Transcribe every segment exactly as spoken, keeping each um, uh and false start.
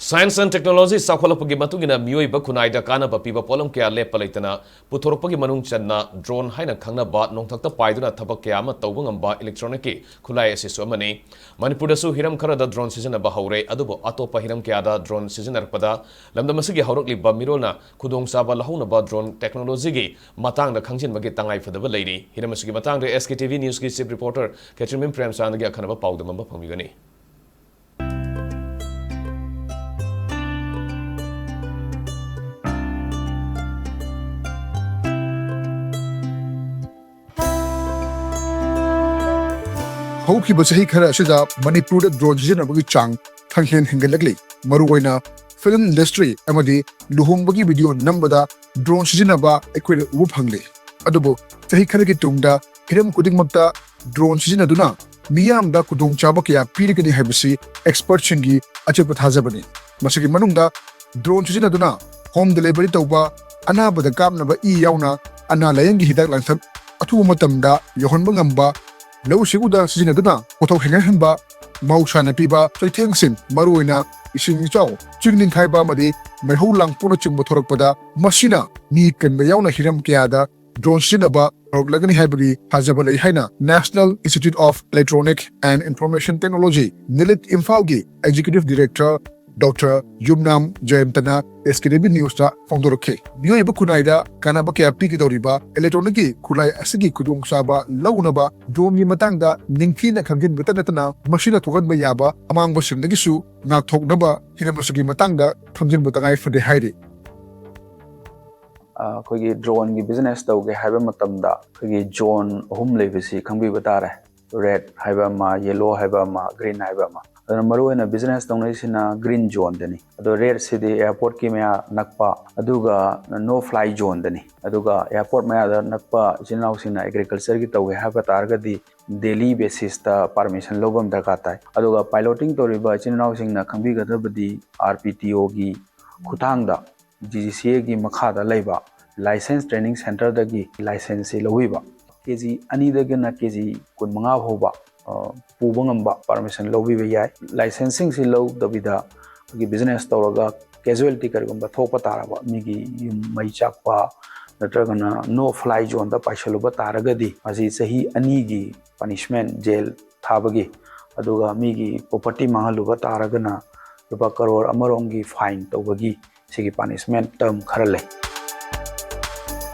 Science and technology ꯆꯥꯎꯈꯠꯂꯛꯄꯒꯤ ꯃꯇꯨꯡ ꯏꯟꯅ ꯃꯤꯑꯣꯏꯕ ꯈꯨꯟꯅꯥꯏꯗ ꯀꯥꯟꯅꯕ ꯄꯤꯕ ꯄꯣꯠꯂꯝ ꯀꯌꯥ ꯂꯦꯞꯄ ꯂꯩꯇꯅ ꯄꯨꯊꯣꯔꯛꯄꯒꯤ ꯃꯅꯨꯡ ꯆꯟꯅ drone ꯍꯥꯏꯅ ꯈꯪꯅꯕ ꯅꯣꯡꯊꯛꯇ ꯄꯥꯏꯗꯨꯅ ꯊꯕꯛ ꯀꯌꯥ ꯑꯃ ꯇꯧꯕ ꯉꯝꯕ electronic ꯀꯤ ꯈꯨꯠꯂꯥꯏ ꯑꯁꯤꯁꯨ ꯑꯃꯅꯤ꯫ ꯃꯅꯤꯄꯨꯔꯗꯁꯨ ꯍꯤꯔꯝ ꯈꯔꯗ drone ꯁꯤꯖꯤꯟꯅꯕ ꯍꯧꯔꯦ, ꯑꯗꯨꯕꯨ ꯑꯇꯣꯞꯄ ꯍꯤꯔꯝ ꯀꯌꯥꯗ drone ꯁꯤꯖꯤꯟꯅꯔꯛꯄꯗ ꯂꯝꯗꯝ ꯑꯁꯤꯒꯤ ꯍꯧꯔꯛꯂꯤꯕ ꯃꯤꯔꯣꯜꯅ ꯈꯨꯗꯣꯡꯆꯥꯕ ꯂꯧꯍꯧꯅꯕ drone technology ꯒꯤ ꯃꯇꯥꯡꯗ ꯈꯪꯖꯤꯟꯕꯒꯤ ꯇꯉꯥꯏ ꯐꯗꯕ ꯂꯩꯔꯤ꯫ ꯍꯤꯔꯝ ꯑꯁꯤꯒꯤ ꯃꯇꯥꯡꯗ S K T V News ꯀꯤ chief reporter ꯈꯦꯇ꯭ꯔꯤꯃꯌꯨꯝ ꯄ꯭ꯔꯦꯝꯆꯥꯟꯗꯒꯤ ꯑꯈꯟꯅꯕ ꯄꯥꯎꯗꯝ ꯑꯃ ꯐꯪꯕꯤꯒꯅꯤ꯫ ꯍꯧꯈꯤꯕ ꯆꯍꯤ ꯈꯔ ꯑꯁꯤꯗ ꯃꯅꯤꯄꯨꯔꯗ drone ꯁꯤꯖꯤꯟꯅꯕꯒꯤ ꯆꯥꯡ ꯈꯪꯍꯦꯟ ꯍꯦꯟꯒꯠꯂꯛꯂꯤ꯫ ꯃꯔꯨꯑꯣꯏꯅ film industry ꯑꯃꯗꯤ ꯂꯨꯍꯣꯡꯕꯒꯤ video ꯅꯝꯕꯗ drone ꯁꯤꯖꯤꯟꯅꯕ ꯑꯩꯈꯣꯏꯅ ꯎꯕ ꯐꯪꯂꯤ꯫ ꯑꯗꯨꯕꯨ ꯆꯍꯤ ꯈꯔꯒꯤ ꯇꯨꯡꯗ ꯍꯤꯔꯝ ꯈꯨꯗꯤꯡꯃꯛꯇ drone ꯁꯤꯖꯤꯟꯅꯗꯨꯅ ꯃꯤꯌꯥꯝꯗ ꯈꯨꯗꯣꯡꯆꯥꯕ ꯀꯌꯥ ꯄꯤꯔꯒꯅꯤ ꯍꯥꯏꯕꯁꯤ expertꯁꯤꯡꯒꯤ ꯑꯆꯦꯠꯄ ꯊꯥꯖꯕꯅꯤ꯫ ꯃꯁꯤꯒꯤ ꯃꯅꯨꯡꯗ drone ꯁꯤꯖꯤꯟꯅꯗꯨꯅ home delivery ꯇꯧꯕ, ꯑꯅꯥꯕꯗ ꯀꯥꯞꯅꯕ ꯏ ꯌꯥꯎꯅ ꯑꯅꯥ ꯂꯥꯌꯦꯡꯒꯤ ꯍꯤꯗꯥꯛ ꯂꯥꯡꯊꯛ ꯑꯊꯨꯕ ꯃꯇꯝꯗ ꯌꯧꯍꯟꯕ ꯉꯝꯕ, ꯂꯧꯎ ꯁꯤꯡꯎꯗ ꯁꯤꯖꯤꯟꯅꯗꯨꯅ ꯄꯣꯠꯊꯣꯛ ꯍꯦꯟꯒꯠꯍꯟꯕ, ꯃꯍꯧꯁꯥꯅ ꯄꯤꯕ ꯆꯩꯊꯦꯡꯁꯤꯡ, ꯃꯔꯨꯑꯣꯏꯅ ꯏꯁꯤꯡ ꯏꯆꯥꯎ, ꯆꯤꯡ ꯅꯤꯡꯈꯥꯏꯕ ꯑꯃꯗꯤ ꯃꯩꯍꯧ ꯂꯥꯡꯄꯣꯛꯅꯆꯤꯡꯕ ꯊꯣꯔꯛꯄꯗ ꯃꯁꯤꯅ ꯃꯤ ꯀꯟꯕ ꯌꯥꯎꯅ ꯍꯤꯔꯝ ꯀꯌꯥꯗ drone ꯁꯤꯖꯤꯟꯅꯕ ꯍꯧꯔꯛꯂꯒꯅꯤ ꯍꯥꯏꯕꯒꯤ ꯊꯥꯖꯕ ꯂꯩ ꯍꯥꯏꯅ National Institute of Electronic and Information Technology, NIELIT, ꯏꯝꯐꯥꯜꯒꯤ executive director Doctor ꯌꯨꯝꯅꯥꯝ ꯖꯌꯟꯇꯅ S K T V Newsꯇ ꯐꯣꯡꯗꯣꯔꯛꯈꯤ꯫ ꯃꯤꯑꯣꯏꯕ ꯈꯨꯟꯅꯥꯏꯗ ꯀꯥꯟꯅꯕ ꯀꯌꯥ ꯄꯤꯒꯗꯧꯔꯤꯕ electronic ꯀꯤ ꯈꯨꯠꯂꯥꯏ ꯑꯁꯤꯒꯤ ꯈꯨꯗꯣꯡꯆꯥꯕ ꯂꯧꯅꯕ droneꯒꯤ ꯃꯇꯥꯡꯗ ꯅꯤꯡꯊꯤꯅ ꯈꯪꯖꯤꯟꯕꯇ ꯅꯠꯇꯅ ꯃꯁꯤꯅ ꯊꯣꯛꯍꯟꯕ ꯌꯥꯕ ꯑꯃꯥꯡꯕꯁꯤꯡꯗꯒꯤꯁꯨ ꯉꯥꯛꯊꯣꯛꯅꯕ ꯍꯤꯔꯝ ꯑꯁꯤꯒꯤ ꯃꯇꯥꯡꯗ ꯈꯪꯖꯤꯟꯕ ꯇꯉꯥꯏ ꯐꯗꯦ ꯍꯥꯏꯔꯤ꯫ ꯑ, ꯑꯩꯈꯣꯏꯒꯤ droneꯒꯤ business ꯇꯧꯒꯦ ꯍꯥꯏꯕ ꯃꯇꯝꯗ ꯑꯩꯈꯣꯏꯒꯤ zone ꯑꯍꯨꯝ ꯂꯩꯕꯁꯤ ꯈꯪꯕꯤꯕ ꯇꯥꯔꯦ꯫ Red ꯍꯥꯏꯕ ꯑꯃ, yellow ꯍꯥꯏꯕ ꯑꯃ, green ꯍꯥꯏꯕ ꯑꯃ꯫ ꯑꯗꯨꯅ ꯃꯔꯨꯑꯣꯏꯅ business ꯇꯧꯅꯔꯤꯁꯤꯅ green zoneꯗꯅꯤ꯫ ꯑꯗꯣ redꯁꯤꯗꯤ airportꯀꯤ ꯃꯌꯥ ꯅꯛꯄ, ꯑꯗꯨꯒ no fly zoneꯗꯅꯤ꯫ ꯑꯗꯨꯒ airport ꯃꯌꯥꯗ ꯅꯛꯄ ꯏꯆꯤꯟ ꯏꯅꯥꯎꯁꯤꯡꯅ agricultureꯒꯤ ꯇꯧꯒꯦ ꯍꯥꯏꯕ ꯇꯥꯔꯒꯗꯤ daily basisꯇ permission ꯂꯧꯕ ꯑꯃ ꯗꯔꯀꯥꯔ ꯇꯥꯏ꯫ ꯑꯗꯨꯒ piloting ꯇꯧꯔꯤꯕ ꯏꯆꯤꯟ ꯏꯅꯥꯎꯁꯤꯡꯅ ꯈꯪꯕꯤꯒꯗꯕꯗꯤ RPTOꯒꯤ ꯈꯨꯠꯊꯥꯡꯗ DGCAꯒꯤ ꯃꯈꯥꯗ ꯂꯩꯕ license training centreꯗꯒꯤ licenseꯁꯤ ꯂꯧꯕꯤꯕ꯫ KG ꯑꯅꯤꯗꯒꯤꯅ KG ꯀꯨꯟꯃꯉꯥ ꯐꯥꯎꯕ, ꯑ, ꯄꯨꯕ ꯉꯝꯕ permission ꯂꯧꯕꯤꯕ ꯌꯥꯏ꯫ Licenseꯁꯤꯡꯁꯤ ꯂꯧꯗꯕꯤꯗ ꯑꯩꯈꯣꯏꯒꯤ ꯕꯤꯖꯤꯅꯦꯁ ꯇꯧꯔꯒ ꯀꯦꯖꯨꯋꯦꯂꯤꯇꯤ ꯀꯔꯤꯒꯨꯝꯕ ꯊꯣꯛꯄ ꯇꯥꯔꯕ, ꯃꯤꯒꯤ ꯌꯨꯝ ꯃꯩ ꯆꯥꯛꯄ ꯅꯠꯇ꯭ꯔꯒꯅ ꯅꯣ ꯐ꯭ꯂꯥꯏ ꯖꯣꯟꯗ ꯄꯥꯏꯁꯜꯂꯨꯕ ꯇꯥꯔꯒꯗꯤ, ꯃꯁꯤ ꯆꯍꯤ ꯑꯅꯤꯒꯤ ꯄꯅꯤꯁꯃꯦꯟ, ꯖꯦꯜ ꯊꯥꯕꯒꯤ, ꯑꯗꯨꯒ ꯃꯤꯒꯤ ꯄ꯭ꯔꯣꯄꯔꯇꯤ ꯃꯥꯡꯍꯜꯂꯨꯕ ꯇꯥꯔꯒꯅ ꯂꯨꯄꯥ ꯀꯔꯣꯔ ꯑꯃꯔꯣꯝꯒꯤ ꯐꯥꯏꯟ ꯇꯧꯕꯒꯤ, ꯁꯤꯒꯤ ꯄꯅꯤꯁꯃꯦꯟ ꯇꯔꯝ ꯈꯔ ꯂꯩ꯫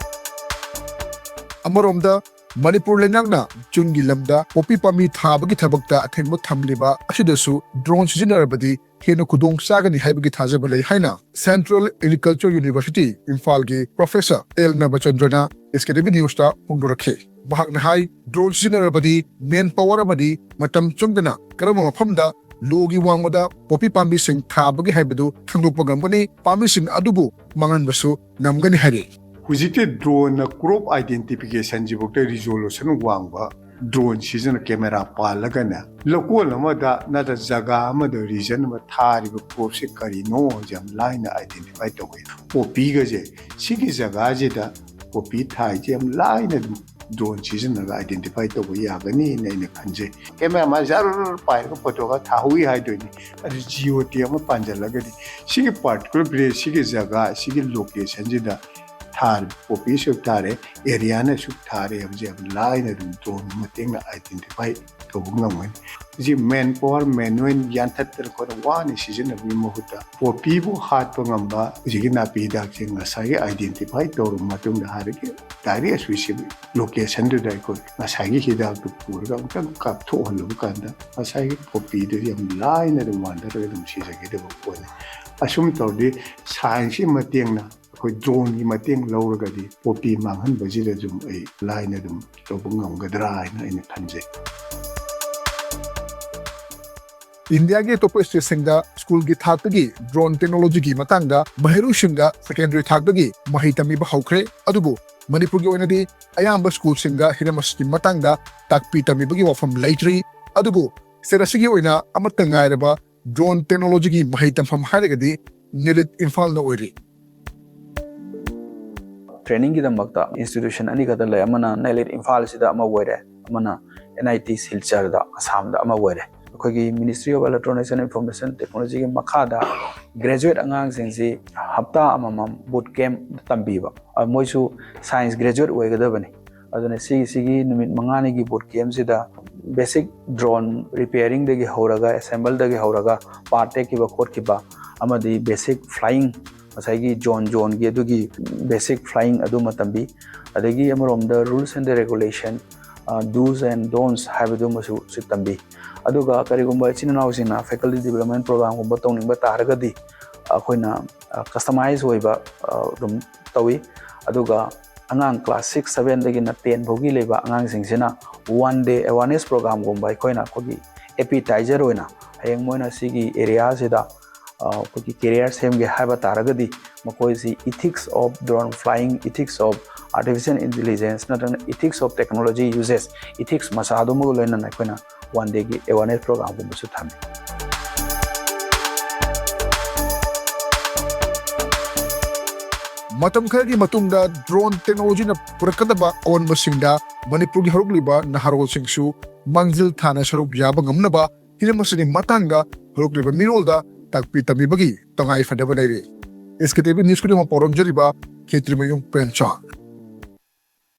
ꯑꯃꯔꯣꯝꯗ, ꯃꯅꯤꯄꯨꯔ ꯂꯩꯉꯥꯛꯅ ꯆꯨꯟꯒꯤ ꯂꯝꯗ ꯄꯣꯄꯤ ꯄꯥꯝꯕꯤ ꯊꯥꯕꯒꯤ ꯊꯕꯛꯇ ꯑꯊꯤꯡꯕ ꯊꯝꯂꯤꯕ ꯑꯁꯤꯗꯁꯨ ꯗ꯭ꯔꯣꯟ ꯁꯤꯖꯤꯟꯅꯔꯕꯗꯤ ꯍꯦꯟꯅ ꯈꯨꯗꯣꯡ ꯆꯥꯒꯅꯤ ꯍꯥꯏꯕꯒꯤ ꯊꯥꯖꯕ ꯂꯩ ꯍꯥꯏꯅ Central Agriculture University ꯏꯝꯐꯥꯜꯒꯤ ꯄ꯭ꯔꯣꯐꯦꯁꯔ ꯑꯦꯜ ꯅꯕꯆꯟꯗ꯭ꯔꯅ SKTV Newsꯇ ꯐꯣꯡꯗꯣꯔꯛꯈꯤ꯫ ꯃꯍꯥꯛꯅ ꯍꯥꯏ, ꯗ꯭ꯔꯣꯟ ꯁꯤꯖꯤꯟꯅꯔꯕꯗꯤ ꯃꯦꯟ ꯄꯥꯋꯔ ꯑꯃꯗꯤ ꯃꯇꯝ ꯆꯪꯗꯅ ꯀꯔꯝꯕ ꯃꯐꯝꯗ ꯂꯣꯒꯤ ꯋꯥꯡꯃꯗ ꯄꯣꯄꯤ ꯄꯥꯝꯕꯤꯁꯤꯡ ꯊꯥꯕꯒꯦ ꯍꯥꯏꯕꯗꯨ ꯈꯪꯗꯣꯛꯄ ꯉꯝꯒꯅꯤ, ꯄꯥꯝꯕꯤꯁꯤꯡ ꯑꯗꯨꯕꯨ ꯃꯥꯡꯍꯟꯕꯁꯨ ꯉꯝꯒꯅꯤ ꯍꯥꯏꯔꯤ꯫ ꯍꯧꯖꯤꯛꯇꯤ ꯗ꯭ꯔꯣꯟꯅ ꯀ꯭ꯔꯣꯞ ꯑꯥꯏꯗꯦꯟꯇꯤꯐꯤꯀꯦꯁꯟꯁꯤꯐꯥꯎꯗ ꯔꯤꯖꯣꯂꯨꯁꯟ ꯋꯥꯡꯕ ꯗ꯭ꯔꯣꯟ ꯁꯤꯖꯤꯟꯅ ꯀꯦꯃꯦꯔꯥ ꯄꯥꯜꯂꯒꯅ ꯂꯧꯀꯣꯜ ꯑꯃꯗ ꯅꯠꯇ꯭ꯔ ꯖꯒꯥ ꯑꯃꯗ, ꯔꯤꯖꯟ ꯑꯃ ꯊꯥꯔꯤꯕ ꯀ꯭ꯔꯣꯞꯁꯦ ꯀꯔꯤꯅꯣ ꯍꯥꯏꯁꯦ ꯌꯥꯝ ꯂꯥꯏꯅ ꯑꯥꯏꯗꯦꯟꯇꯤꯐꯥꯏ ꯇꯧꯕ ꯌꯥꯏ꯫ ꯄꯣꯄꯤꯒꯁꯦ, ꯁꯤꯒꯤ ꯖꯒꯥꯁꯤꯗ ꯄꯣꯄꯤ ꯊꯥꯏꯁꯦ ꯌꯥꯝ ꯂꯥꯏꯅ ꯑꯗꯨꯝ ꯗ꯭ꯔꯣꯟ ꯁꯤꯖꯤꯟꯅꯔꯒ ꯑꯥꯏꯗꯦꯟꯇꯤꯐꯥꯏ ꯇꯧꯕ ꯌꯥꯒꯅꯤꯅ ꯑꯩꯅ ꯈꯟꯖꯩ꯫ ꯀꯦꯃꯦꯔꯥ ꯃꯥ ꯖꯔ ꯄꯥꯏꯔꯒ ꯐꯣꯇꯣꯒ ꯊꯥꯍꯧꯏ ꯍꯥꯏꯗꯣꯏꯅꯤ꯫ ꯑꯗꯨ ꯖꯤꯑꯣ ꯇꯦꯒ ꯑꯃ ꯄꯥꯟꯁꯤꯜꯂꯒꯗꯤ ꯁꯤꯒꯤ ꯄꯥꯔꯇꯤꯀꯨꯂꯔ ꯄ꯭ꯂꯦꯁ, ꯁꯤꯒꯤ ꯖꯒꯥ, ꯁꯤꯒꯤ ꯂꯣꯀꯦꯁꯟꯁꯤꯗ ꯊꯥꯔꯤꯕ ꯄꯣꯄꯤꯁꯨ ꯊꯥꯔꯦ, ꯑꯦꯔꯤꯌꯥꯅ ꯁꯨꯛ ꯊꯥꯔꯦ ꯍꯥꯏꯕꯁꯦ ꯌꯥꯝ ꯂꯥꯏꯅ ꯑꯗꯨꯝ ꯗ꯭ꯔꯣꯟꯒꯤ ꯃꯇꯦꯡꯅ ꯑꯥꯏꯗꯦꯟꯇꯤꯐꯥꯏ ꯇꯧꯕ ꯉꯝꯒꯅꯤ꯫ ꯍꯧꯖꯤꯛ ꯃꯦꯟ ꯄꯥꯋꯔ, ꯃꯦꯅꯨꯋꯦꯜ ꯌꯥꯟꯊꯠꯇꯅ ꯈꯣꯠꯇꯅ ꯋꯥꯅ ꯁꯤꯖꯤꯟꯅꯕꯒꯤ ꯃꯍꯨꯠꯇ ꯄꯣꯄꯤꯕꯨ ꯍꯥꯠꯄ ꯉꯝꯕ ꯍꯧꯖꯤꯛꯀꯤ ꯅꯥꯄꯤ ꯍꯤꯗꯥꯛꯁꯦ ꯉꯁꯥꯏꯒꯤ ꯑꯥꯏꯗꯦꯟꯇꯤꯐꯥꯏ ꯇꯧꯔꯕ ꯃꯇꯨꯡꯗ ꯍꯥꯏꯔꯒ ꯗꯥꯏꯔꯦꯛ ꯁ꯭ꯄꯦꯁꯤꯐꯤꯛ ꯂꯣꯀꯦꯁꯟꯗꯨꯗ ꯑꯩꯈꯣꯏ ꯉꯁꯥꯏꯒꯤ ꯍꯤꯗꯥꯛꯇꯨ ꯄꯨꯔꯒ ꯑꯃꯨꯛꯇꯪ ꯀꯥꯞꯊꯣꯛꯍꯜꯂꯨꯕ ꯀꯥꯟꯗ ꯉꯁꯥꯏꯒꯤ ꯄꯣꯄꯤꯗꯨ ꯌꯥꯝ ꯂꯥꯏꯅ ꯑꯗꯨꯝ ꯋꯥꯟꯊꯔꯒ ꯑꯗꯨꯝ ꯁꯤꯖꯒꯗꯕ ꯄꯣꯠꯅꯤ꯫ ꯑꯁꯨꯝ ꯇꯧꯔꯗꯤ ꯁꯥꯏꯟꯁꯀꯤ ꯃꯇꯦꯡꯅ, ꯑꯩꯈꯣꯏ ꯗ꯭ꯔꯣꯟꯒꯤ ꯃꯇꯦꯡ ꯂꯧꯔꯒꯗꯤ ꯄꯣꯄꯤ ꯃꯥꯡꯍꯟꯕꯁꯤꯗ ꯑꯗꯨꯝ ꯑꯩ ꯂꯥꯏꯅ ꯑꯗꯨꯝ ꯇꯧꯕ ꯉꯝꯒꯗ꯭ꯔꯥ ꯍꯥꯏꯅ ꯑꯩꯅ ꯈꯟꯖꯩ꯫ ꯏꯟꯗꯤꯌꯥꯒꯤ ꯑꯇꯣꯞꯄ ꯁ꯭ꯇꯦꯠꯁꯤꯡꯗ ꯁ꯭ꯀꯨꯜꯒꯤ ꯊꯥꯛꯇꯒꯤ ꯗ꯭ꯔꯣꯟ ꯇꯦꯛꯅꯣꯂꯣꯖꯤꯒꯤ ꯃꯇꯥꯡꯗ ꯃꯍꯩꯔꯣꯏꯁꯤꯡꯗ ꯁꯦꯀꯦꯟꯗꯔꯤ ꯊꯥꯛꯇꯒꯤ ꯃꯍꯩ ꯇꯝꯕꯤꯕ ꯍꯧꯈ꯭ꯔꯦ꯫ ꯑꯗꯨꯕꯨ ꯃꯅꯤꯄꯨꯔꯒꯤ ꯑꯣꯏꯅꯗꯤ ꯑꯌꯥꯝꯕ ꯁ꯭ꯀꯨꯜꯁꯤꯡꯗ ꯍꯤꯔꯝ ꯑꯁꯤꯒꯤ ꯃꯇꯥꯡꯗ ꯇꯥꯛꯄꯤ ꯇꯝꯕꯤꯕꯒꯤ ꯋꯥꯐꯝ ꯂꯩꯇ꯭ꯔꯤ꯫ ꯑꯗꯨꯕꯨ ꯁ꯭ꯇꯦꯠ ꯑꯁꯤꯒꯤ ꯑꯣꯏꯅ ꯑꯃꯠꯇ ꯉꯥꯏꯔꯕ ꯗ꯭ꯔꯣꯟ ꯇꯦꯛꯅꯣꯂꯣꯖꯤꯒꯤ ꯃꯍꯩ ꯇꯝꯐꯝ ꯍꯥꯏꯔꯒꯗꯤ ꯅꯤꯂꯤꯠ ꯏꯝꯐꯥꯜꯅ ꯑꯣꯏꯔꯤ꯫ ꯇ꯭ꯔꯦꯅꯤꯡꯒꯤꯗꯃꯛꯇ ꯏꯟꯁꯇꯤꯇ꯭ꯌꯨꯁꯟ ꯑꯅꯤꯈꯛꯇ ꯂꯩ, ꯑꯃꯅ ꯅꯦꯂꯤꯠ ꯏꯝꯐꯥꯜꯁꯤꯗ ꯑꯃ ꯑꯣꯏꯔꯦ, ꯑꯃꯅ NIT ꯁꯤꯜꯆꯔꯗ, ꯑꯁꯥꯝꯗ ꯑꯃ ꯑꯣꯏꯔꯦ꯫ ꯑꯩꯈꯣꯏꯒꯤ Ministry of Electronics and Information Technologyꯒꯤ ꯃꯈꯥꯗ graduate ꯑꯉꯥꯡꯁꯤꯡꯁꯤ ꯍꯞꯇꯥ ꯑꯃꯃꯝ boot camp ꯇꯝꯕꯤꯕ꯫ ꯑ, ꯃꯣꯏꯁꯨ science graduate ꯑꯣꯏꯒꯗꯕꯅꯤ꯫ ꯑꯗꯨꯅ ꯁꯤꯒꯤ, ꯁꯤꯒꯤ ꯅꯨꯃꯤꯠ ꯃꯉꯥꯅꯤꯒꯤ boot campꯁꯤꯗ basic drone repairingꯗꯒꯤ ꯍꯧꯔꯒ, assembleꯗꯒꯤ ꯍꯧꯔꯒ, part ꯇꯦꯛꯈꯤꯕ ꯈꯣꯠꯈꯤꯕ, ꯑꯃꯗꯤ basic flying, ꯉꯁꯥꯏꯒꯤ drone, droneꯒꯤ ꯑꯗꯨꯒꯤ basic flying ꯑꯗꯨꯃ ꯇꯝꯕꯤ꯫ ꯑꯗꯒꯤ ꯑꯃꯔꯣꯝꯗ rules and the regulation, ꯑ, do's and don'ts ꯍꯥꯏꯕꯗꯨꯃꯁꯨ ꯁꯤ ꯇꯝꯕꯤ꯫ ꯑꯗꯨꯒ ꯀꯔꯤꯒꯨꯝꯕ ꯏꯆꯤꯟ ꯏꯅꯥꯎꯁꯤꯡꯅ faculty development programꯒꯨꯝꯕ ꯇꯧꯅꯤꯡꯕ ꯇꯥꯔꯒꯗꯤ, ꯑꯩꯈꯣꯏꯅ, ꯑ, customize ꯑꯣꯏꯕ, ꯑ, ꯑꯗꯨꯝ ꯇꯧꯏ꯫ ꯑꯗꯨꯒ ꯑꯉꯥꯡ class six, sevenꯗꯒꯤꯅ ten ꯐꯥꯎꯒꯤ ꯂꯩꯕ ꯑꯉꯥꯡꯁꯤꯡꯁꯤꯅ one day awareness programꯒꯨꯝꯕ ꯑꯩꯈꯣꯏꯅ ꯑꯩꯈꯣꯏꯒꯤ appetizer ꯑꯣꯏꯅ, ꯍꯌꯦꯡ ꯃꯣꯏꯅ ꯁꯤꯒꯤ areaꯁꯤꯗ, ꯑ, ꯑꯩꯈꯣꯏꯒꯤ career ꯁꯦꯝꯒꯦ ꯍꯥꯏꯕ ꯇꯥꯔꯒꯗꯤ, ꯃꯈꯣꯏꯁꯤ ethics of drone flying, ethics of artificial intelligence ꯅꯠꯇ꯭ꯔꯒꯅ ethics of technology uses, ethics ꯃꯆꯥꯗꯨꯃꯒ ꯂꯣꯏꯅꯅ ꯑꯩꯈꯣꯏꯅ one dayꯒꯤ awareness programꯒꯨꯝꯕꯁꯨ ꯊꯝꯃꯤ꯫ ꯃꯇꯝ ꯈꯔꯒꯤ ꯃꯇꯨꯡꯗ drone technologyꯅ ꯄꯨꯔꯛꯀꯗꯕ ꯑꯑꯣꯟꯕꯁꯤꯡꯗ ꯃꯅꯤꯄꯨꯔꯒꯤ ꯍꯧꯔꯛꯂꯤꯕ ꯅꯍꯥꯔꯣꯜꯁꯤꯡꯁꯨ ꯃꯥꯡꯖꯤꯜ ꯊꯥꯅ ꯁꯔꯨꯛ ꯌꯥꯕ ꯉꯝꯅꯕ ꯍꯤꯔꯝ ꯑꯁꯤꯒꯤ ꯃꯇꯥꯡꯗ ꯍꯧꯔꯛꯂꯤꯕ ꯃꯤꯔꯣꯜꯗ ꯇꯥꯛꯄꯤ ꯇꯝꯕꯤꯕꯒꯤ ꯇꯉꯥꯏ ꯐꯗꯕ ꯂꯩꯔꯤ꯫ SKTV Newsꯀꯤꯗꯃꯛ ꯄꯥꯎꯗꯝꯖꯔꯤꯕ ꯈꯦꯇ꯭ꯔꯤꯃꯌꯨꯝ ꯄ꯭ꯔꯦꯝꯆꯥꯟ꯫